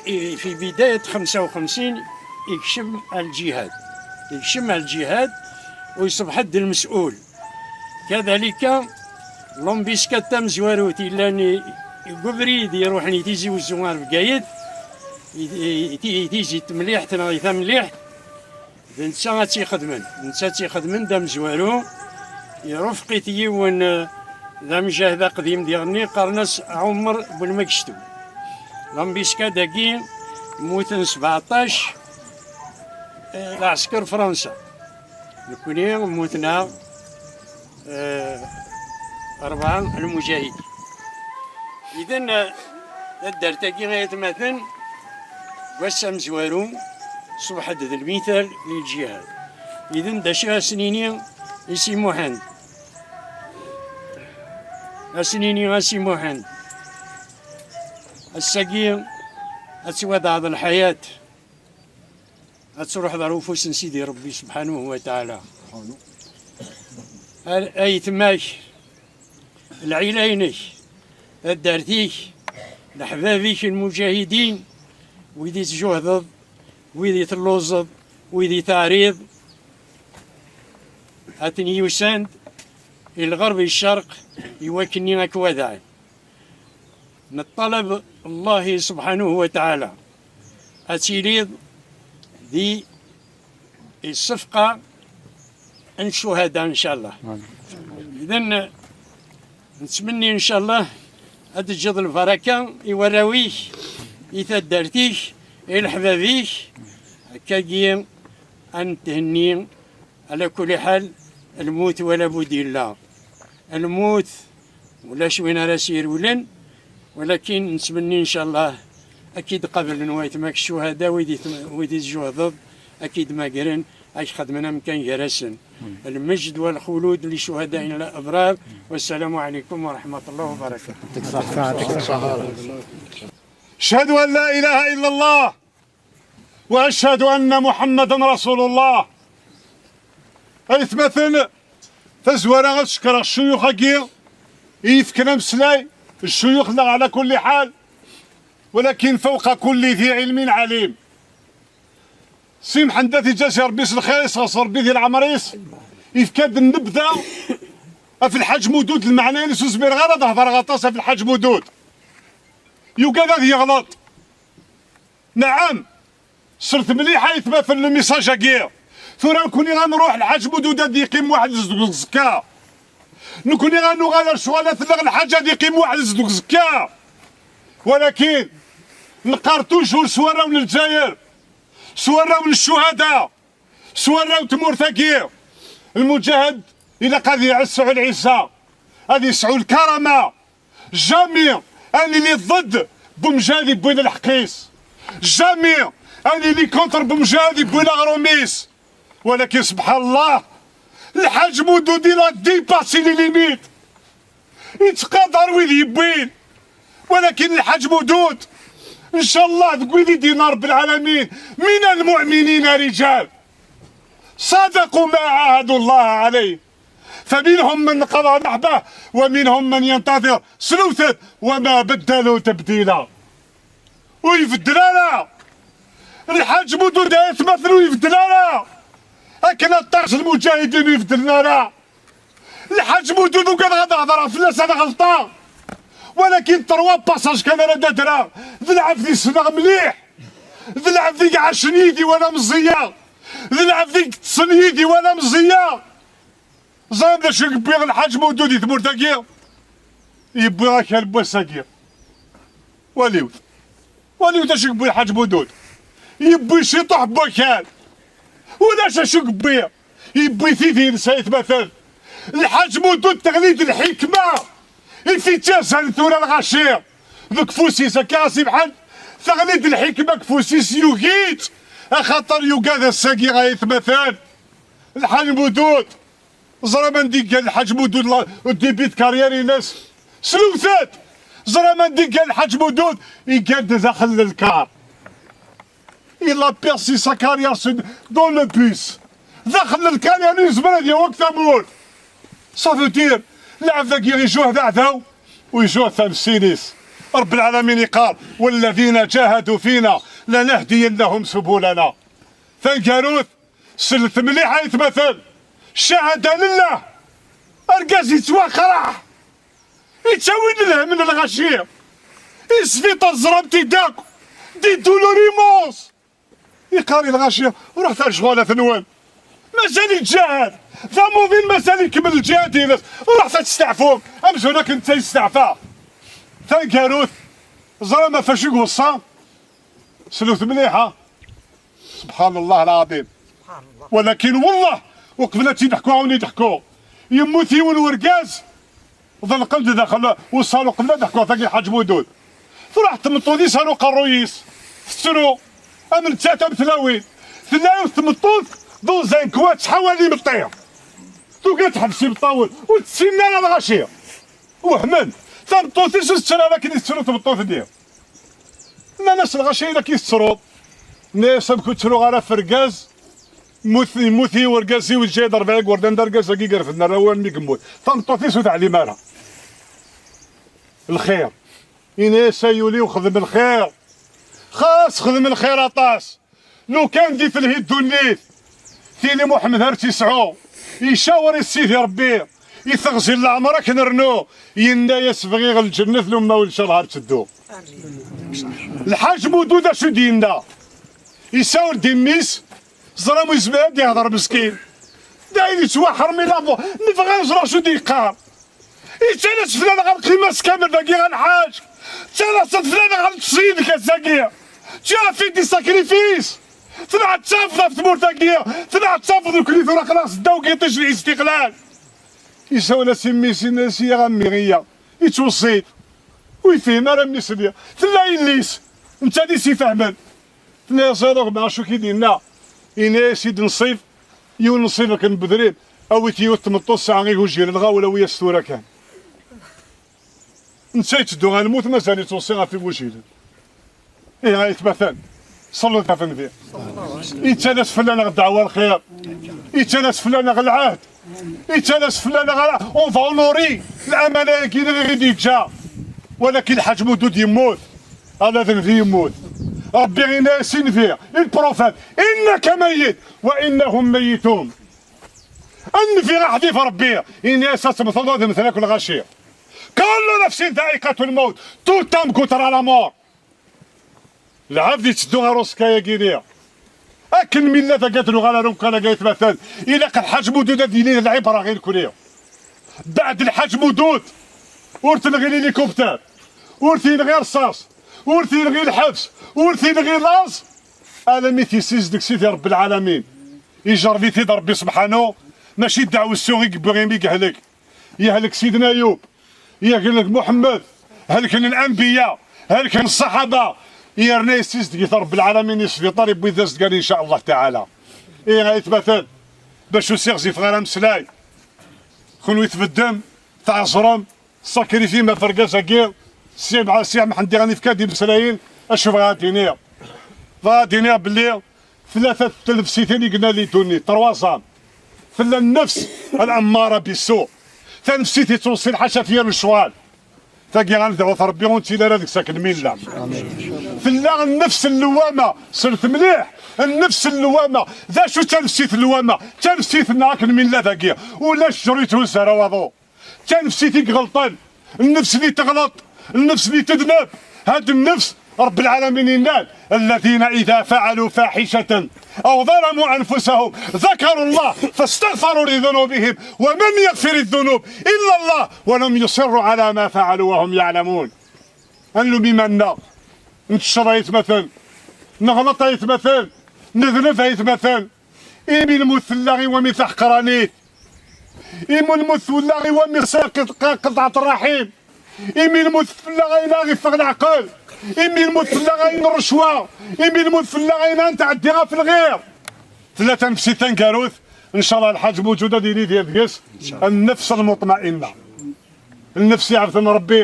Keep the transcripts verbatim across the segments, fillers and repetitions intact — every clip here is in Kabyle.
في بداية خمسة وخمسين يكشم الجهاد، يكشم الجهاد ويصبح حد المسؤول. كذلك لومبيسكا تامزواروت يلان يقبري دي روحني تيزي وزو غير بقايد، يتيزي تمليحت نغي تمليحت. D netta ad tt-ixedmen, netta ad tt-ixedmen d amezwaru. Irufq-it yiwen, eh, d amjahd aqdim diɣenni, qqaren-as Ɛumer Bulmegctu. Lambiska dagi mmuten sbeɛṭac, eh, lɛesker Fransa. Nekni mmuten-aɣ eh, rebɛa lmujahidin. Iden, eh, taddart-agi ay atmaten, deg wass amezwaru, ṣubḥ-d d lmital i lǧihad. Iden d acu ad s-nini i Si Muḥend? Ad s-nini a Si Muḥend, ass-agi ad twadaɛeḍ lḥayat, ad truḥeḍ ɣer ufus n Sidi Ṛebbi subḥanahu wa taɛala. Ar aytma-k, lɛila-inek, taddart-ik, leḥbab-ik lmuǧahidin, wid i tjuhdeḍ, wid i telluẓeḍ, wid i teɛriḍ, aten yusan-d i lɣerb i ccerq i wakken-nni ad k-wadaɛen. Neṭṭalab Allahi subḥanahu wa taɛala ad tiliḍ di ṣṣefqa n ccuhada, ncallah. Iden, nettmenni, ncallah, ad teǧǧeḍ lbaraka i warraw-ik, i taddart-ik, i leḥbab-ik. Akkagi ad nethenni. Ala kulli ḥal, lmut wala bud yella. Lmut ulac win ara s-irewlen, walakin nettmenni, ncallah, ad k-id-qablen waytma-k ccuhada, wid i tm-, wid i tjuhdeḍ, ad k-id-magren, ad k-xedmen amkan gar-asen. Lmejd walxulud li ccuhada inna labrar. Wassalamu ɛalaykum wa raḥmatullahi wa barakatuh. أشهد أن لا إله إلا الله وأشهد أن محمدا رسول الله. Aytmaten, tazwara ad cekkreɣ ccuyux-agi i yefken ameslay, ccuyux-nneɣ ɛla kulli ḥal, walakin fawqa kulli di ɛilmin ɛalim. Si Mḥend ad t-iǧazi Ṛebbi s lxir-is, ɣas Ṛebbi di leɛmer-is, yefka-d nnebda ɣef Lḥaǧ Mudud, lmeɛna-ines ur zmireɣ ara ad hedṛeɣ aṭas ɣef Lḥaǧ Mudud. Yugad ad yeɣleṭ. Naɛam, sret mliḥ aytmaten le message-agi. Tura nekni ad nruḥ, Lḥaǧ Mudud ad yeqqim weḥd-s deg uẓekka. Nekni ad nuɣal ar ccɣel ad t-nneɣ, Lḥaǧ ad yeqqim weḥd-s deg uẓekka. Walakin neqqar toujours s warraw n Lezzayer, s warraw n ccuhada, s warraw n tmurt-agi. Lmuǧahed ilaq ad yesɛu lɛizza, ad yesɛu lkarama. Jamais ad nili ḍed bumjahid yewwin lḥeqq-is. Jamais ad nili contre bumjahid yewwin aɣrum-is. Walakin, subḥan Allah, Lḥaǧ Mudud il a dépassé les limites. Yettqadar wid yewwin. Walakin Lḥaǧ Mudud, ncallah, deg wid i d-yenna Ṛebbi lɛalamin: من المؤمنين رجال صدقوا ما عاهدوا الله عليه فمنهم من قضى نحبه ومنهم من ينتظر. Slewtet: وما بدلوا تبديلا. Ur ibeddel ara. Lḥaǧ Mudud, ay atmaten, ur ibeddel ara. Akken aṭas n lmuǧahidin ur ibeddlen ara. Lḥaǧ Mudud, ugadeɣ ad hedṛeɣ fell-as, ad ɣelṭeɣ. Walakin trois passages kan ara d-adreɣ. D lɛebd i ssneɣ mliḥ. D lɛebd i iɛacen yid-i wala meẓẓiyeɣ. D lɛebd i yeṭṭsen yid-i wala meẓẓiyeɣ. Ẓran d acu i yewwi Lḥaǧ Mudud di tmurt-agi? Yewwi akal n wass-agi. Waliwt. Waliwt acu i yewwi Lḥaǧ Mudud. Yewwi ciṭuḥ n wakal. Ulac acu i yewwi. Yewwi tidi-ines, ay atmaten. Lḥaǧ Mudud, teɣli-d lḥikma i t-ittazzalen tura lɣaci deg ufus-is, akka a Si Mḥend. Teɣli-d lḥikma deg ufus-is, yugi-tt, axaṭer yugad ass-agi, ay atmaten. Lḥaǧ Mudud. Ẓram anda iggan Lḥaǧ Mudud la, au début de carrière-ines. Slewtet! Ẓram anda iggan Lḥaǧ Mudud, iggan-d daxel n lkar. Il a percé sa carrière se-, dans le bus. Daxel n lkar, yeɛni yezmer ad yawi akk tamurt. Ça veut dire, lɛebd-agi ijuh d aɛdaw, u ijuh tamsirt-is. Ṛebbi lɛalamin iqqar: "Walladina jahadu fina lanahdiyannahum subulana." Taneggarut, slet mliḥ ay atmaten, cahada lillah, argaz yettwaqraḥ, yettawi-d lhem n lɣaci, isbiṭar ẓran-t-id akk, di dulurimos. Iqqar i lɣaci: "Ruḥet ar ccɣalat-nwen." Mazal yettjahad. D amuḍin mazal ikemmel lǧihad-ines. Ruḥet ad testeɛfum. Amzun akken netta yesteɛfa. Taneggarut, ẓram ɣef wacu i iweṣṣa? Slut mliḥ, ha? Subḥan Allah lɛaḍim. Walakin, wallah, uqbel ad tt-id-ḥkuɣ, ad wen-id-ḥkuɣ. Yemmut yiwen wergaz, ḍelqen-d daxel uṣalu qbel ad ḥkuɣ tagi Lḥaǧ Mudud. Truḥ tmeṭṭut-is ar uqerruy-is, tettru, am nettat am tlawin. Tella yiwet tmeṭṭut d uẓenkwat ḥawal imeṭṭi. Tugi ad teḥbes imeṭṭawen, ur tessinen ara lɣaci. Wehmen, tameṭṭut-is ur tettru ara akken i tettru tmeṭṭut-nni. Nnan-as: "Lɣaci-inek i tettruḍ." Nna-yas: "Amek ur ttruɣ ara ɣef urgaz? Yemmut, yemmut-iyi urgaz-iw, yeǧǧa-yi-d rebɛa igerdan, d argaz-agi i irefden arraw-iw almi yemmut." Tameṭṭut-is ur teɛlim ara. Lxir. Ini-as: "Ay ul-iw, xdem lxir. Xas xdem lxir aṭas. Lukan di telhi ddunit, tili Muḥemmed ar tt-isɛu, icawer i Sidi Rebbi, i teɣzi n leɛmer akken rnu, yenna-yas: 'Bɣiɣ lǧennet, lumma ulac ar tteddu.'" Lḥaǧ Mudud acu d-yenna? Isawel-d i mmi-s, ẓran ur yezmir ad d-ihder meskin. D ayen yettwaḥermi labu, nebɣa ad nẓer acu d-yeqqar. Yettalas fell-aneɣ ad neqqim ass kamel dagi a lḥaǧ. Yettalas fell-aneɣ ad neṭṭes yid-k ass-agi. Tu as fait des sacrifices. Tenɛettafeḍ ɣef tmurt-agi. Tenɛettafeḍ nekkni tura xlaṣ ddaw n yiṭij n listiqlal. Isawel-as i mmi-s, yenna-as: "Ya ɛemmi, iyya." Yettweṣṣi-t. Ur yefhim ara mmi-s-nni. Tella yelli-s. Netta d is-ifehmen. Tenna-yas: "Ay a gma, acu k-id-yenna?" Yenna-yas-id: "Nnṣib, yiwen nnṣib akken n bedrim, awit yiwet tmeṭṭut tesɛa igujilen, ɣawel awi-yas tura kan." Netta yetteddu ɣer lmut, mazal yettweṣṣi ɣef igujilen. Ihi ay atmaten, ṣellut ɣef Nnbi. Yettalas fell-aneɣ ddeɛwa lxir, yettalas fell-aneɣ lɛehd, yettalas fell-aneɣ ara, on va honorer l'amana-agi i ɣ-id-yeǧǧa. Walakin Lḥaǧ Mudud yemmut, ala d Nnbi yemmut. Rebbi yenna-yas i Nnbi, i lprufat: "Innaka mayyit wa innahum mayyitun." Nnbi aḥdif Rebbi, yenna-yas: "Ad temmteḍ, ad mmten akk lɣaci. Kullu nafsin dha'iqatul mawt." Tout homme goûtera la mort. Lɛebd yetteddu ɣer uẓekka-agi-nni. Akken mi nella dagi ad nuɣal ar umkan-agi ay atmaten, ilaq Lḥaǧ Mudud ad yili d lɛibra ɣer nekni. Beɛd Lḥaǧ Mudud, ur t-nɣi lilikupter, ur t-yenɣi rṣaṣ, ur t-yenɣi lḥebs, ur t-yenɣi laẓ, alammi t-yessizdeg Sidi Rebbi lɛalamin. Ijerreb-it-id Rebbi subḥanu, mačči d ddeɛwessu i yewwi imi yehlek. Yehlek Sidna Yub, yehlek Muḥemmed, helken lanbiya, helken ṣṣaḥaba, yerna yessizdeg-it Rebbi lɛalamin i sbiṭar, yewwi-t d azedgan, in ca Allah taɛala. Ihi ay atmaten, bac ur s-iɣzif ara ameslay, kunwi tbeddem, tɛeẓrem, sakrifim ɣef urgaz-agi, Si Mḥ-, Si Mḥend i ɣ-nefka-d imeslayen, acu bɣiɣ ad d-iniɣ? Bɣiɣ ad d-iniɣ belli tlata tnefsitin i yenna di ddunit, trois âmes. Tella nnefs al-ammara bissu, tanefsit yettweṣṣin ḥaca f yir lecɣal. Tagi ad nedɛut Rebbi ur nettili ara deg-s akken mi nella. Tella nnefs n lewwama, slet mliḥ, nnefs n lewwama. D acu d tanefsit n lewwama? D tanefsit-nneɣ akken mi nella dagi. Ulac ǧer ur yetthuzzu ara waḍu. D tanefsit i iɣelṭen, nnefs-nni teɣleṭ, nnefs-nni tedneb. Had nnefs, Rebbi lɛalamin yenna-d: "الذين إذا فعلوا فاحشة أو ظلموا أنفسهم ذكروا الله فاستغفروا لذنوبهم ومن يغفر الذنوب إلا الله ولم يصروا على ما فعلوا وهم يعلمون." Ad nlum iman-nneɣ, ntecceḍ ay atmaten, neɣleṭ ay atmaten, nedneb ay atmaten. Imi lmut tella i wami taḥeqranit. Imi lmut tella i wami qeṭ-, qeṭ-, qeṭɛet rraḥim. Imi lmut tella ayen aɣ iffeɣ leɛqel. Imi lmut tella ayen rrecwa. Imi lmut tella ayen ad netɛeddi ɣef lɣir. Tella tanefsit taneggarut, ncallah Lḥaǧ Mujud ad yili deg-s, nnefs lmuṭma'inna. Nnefs iɛebden Rebbi,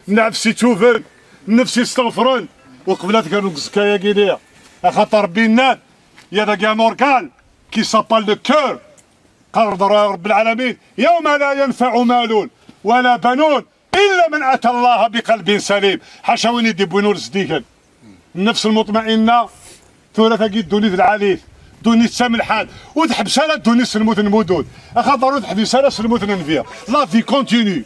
nnefs ittuben, nnefs isteɣfren, uqbel ad tger deg uzekka-agi-nni. Axaṭer Rebbi yenna-d, il y a dagi un organe qui s'appelle le cœur. قال رب العالمين: "يوم لا ينفع مال ولا بنون إلا من أتى الله بقلب سليم. Ḥaca win i d-iwwin ur zdigen. Nnefs lmuṭma'inna, tura tagi ddunit lɛalit, ddunit d tamelḥant, ur teḥbes ara ddunit s lmut n Mudud, axaṭer ur teḥbis ara s lmut n nnbi. La vie continue.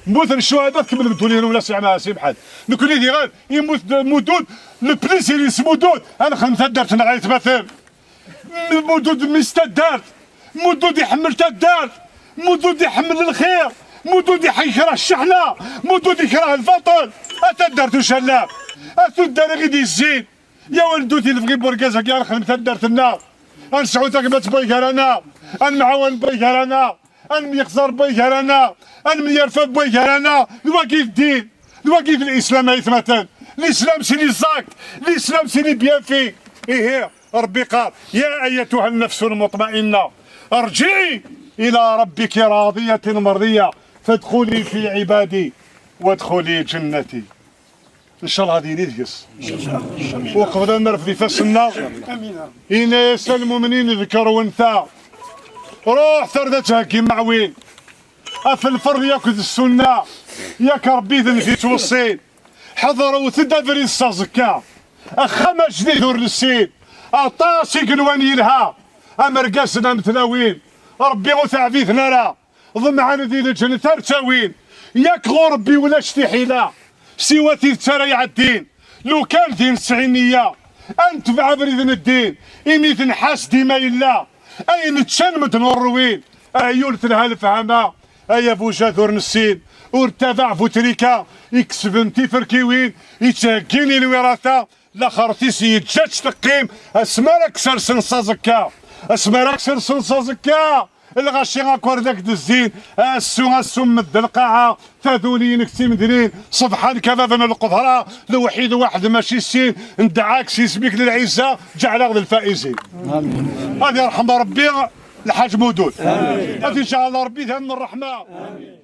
Mmuten ccuhada, tkemmel ddunit n Ulasi Ɛmar Si Mḥend. Nekni diɣen, yemmut d-, Mudud, le plaisir-is Mudud, ad nexdem taddart-nneɣ ay atmaten. Mudud mmi-s taddart, Mudud iḥemmel taddart, Mudud iḥemmel lxir, Mudud iḥ-, yekreh cceḥna, Mudud yekreh lbaṭel. A taddart ucallaf, a tuddar i ɣ-id-yezzin. Ya wen ddut i lebɣi n urgaz-agi, ad nexdem taddart-nneɣ, ad nesɛu tagmat n way gar-aneɣ, ad nemɛawan n way gar-aneɣ, ad nemyexẓar n way gar-aneɣ, ad nemyerfa n way gar-aneɣ. D wagi i d ddin, d wagi i d lislam ay atmaten. Lislam c'est les actes, lislam c'est les bienfaits. Ihi, Rebbi yeqqar: يا أيتها النفس المطمئنة ارجعي إلى ربك راضية مرضية فادخلي في عبادي وادخلي جنتي. Ncallah ad yili deg-s. Uqbel ad nerfed ifassen-nneɣ, yenna-yas: a lmumnin, ḍker wenta, ruḥet ar d ad theggi maɛwin. Af lferḍ yakk d ssunna, yak Rebbi d nnbi yettweṣṣin. Ḥeḍrewt-d abrid s aẓekka, axxam ajdid ur nessin. Aṭas igenwan yelha, am rgasen am tlawin, Rebbi ur teɛbiden ara. Ḍemɛen di leǧnet ar ttawin, yak ɣur Rebbi ulac tiḥila, siwa tidet ara iɛeddin. Lukan din tesɛi nniya, ad netbeɛ abrid n ddin, imi tenḥas dima yella. Ayen ččan medden ur rwin, ayyul telha lefhama, ay abujad ur nessin, ur ttabaɛ bu trika, ikesben tiferkiwin, ittheggin i lwirata. Laxert-is yeǧǧa-tt teqqim, asmi ara k-sersen s aẓekka, asmi ara k-sersen s aẓekka, lɣaci akk ar d ak-d-zzin, assu, assu, medden lqaɛa, taduli-inek d timedlin, ṣebḥan-k a bab n lqedra, lewḥid waḥed mačči sin, ndɛa-k s isem-ik d lɛizza, ǧeɛleɣ d lfaizin. Ad irḥem Rebbi Lḥaǧ Mudud. Ad iǧɛel Rebbi d am ṛṛeḥma.